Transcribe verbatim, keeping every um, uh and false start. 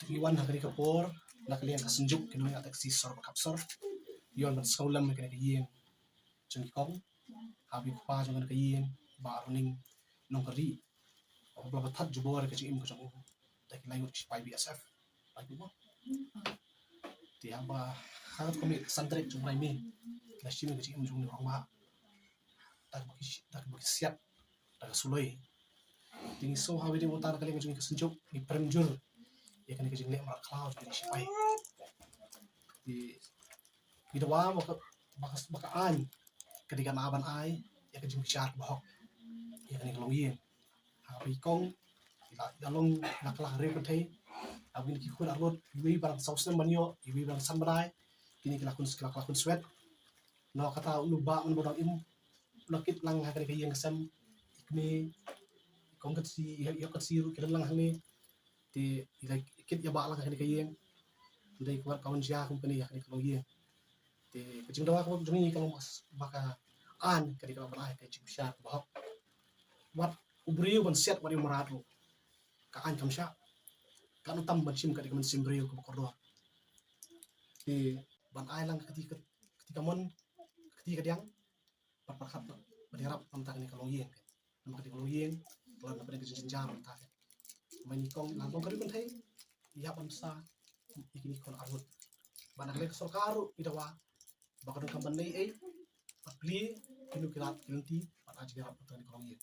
Ngi wan ha kane ka por na ka liang ka Synjuk, ki nongïaid taxi sor ba khap sor. Ngi wan ban sngewlem ïa kane ka ïing jong ki kong. Haba i kpa jong kane ka ïing, Bah Roning Nongkari, haba la ba thad jubor ïa ka jingim ka jong u da ki lai ngut ki sipai B S F. Lai ngut mo. Te haba ha ka kmie san tarik jong u bnai May, la shim ïa ka jingim jong une u rangbah da kaba ki, da kaba ki siat, da ka suloi. Te ngi sngew ha kaba ïadei bynta na ka liang jong ngi ka Synjuk, ngi prem jur ïa kane ka jingleh mrad khlaw jong ki sipai. Te ngi dawa ba ka, ba ka, ba ka aiñ ka dei kaba ban ai ïa ka jingbishar kaba hok ïa kane ka longïing. Haba i kong i la, i la long, i la kylla riewkynthei, haba kine ki khun arngut, iwei ba dang saw snem ban ïoh, iwei ba dang san bnai, kine ki la khun, ki la, ki la khun swet. Noh kata une u bah man ba dang im, u la kit lang ha kane ka ïing ka sem, i kmie, i kong Kynsi, i, i kong Kynsi ruh ki don lang hangne. Te i la kit ïa bah lang ha kane ka ïing. Hynrei ka wat ka wan jia kum kane ha kane ka longïing. Te ka jingdawa ka jong ngi ka long ba ka aiñ ka dei kaba ban ai ka jingbishar kaba hok. Wat u briew ban siat wat ïa u mrad ruh, ka aiñ kam shah. Kan ym tam ban shim ka dei ka mynsiem briew kaba kordor. Te ban ai lang ka kti, ka kti kamon, ka kti kadiang, bad pyrkhat ban ïarap na bynta kane ka longïing. Namar ka dei ka longïing ka long na pdeng ka jingjynjar mynta. Mynta i kong, i la long ka riewkynthei, i hap ban bsa ïa kine ki khun arngut. Bad na ka liang ka sorkar ruh i dawa ba ka donkam ban leh ei, ba plie kino ki lad ki lynti ban ai jingïarap na bynta kane ka longïing.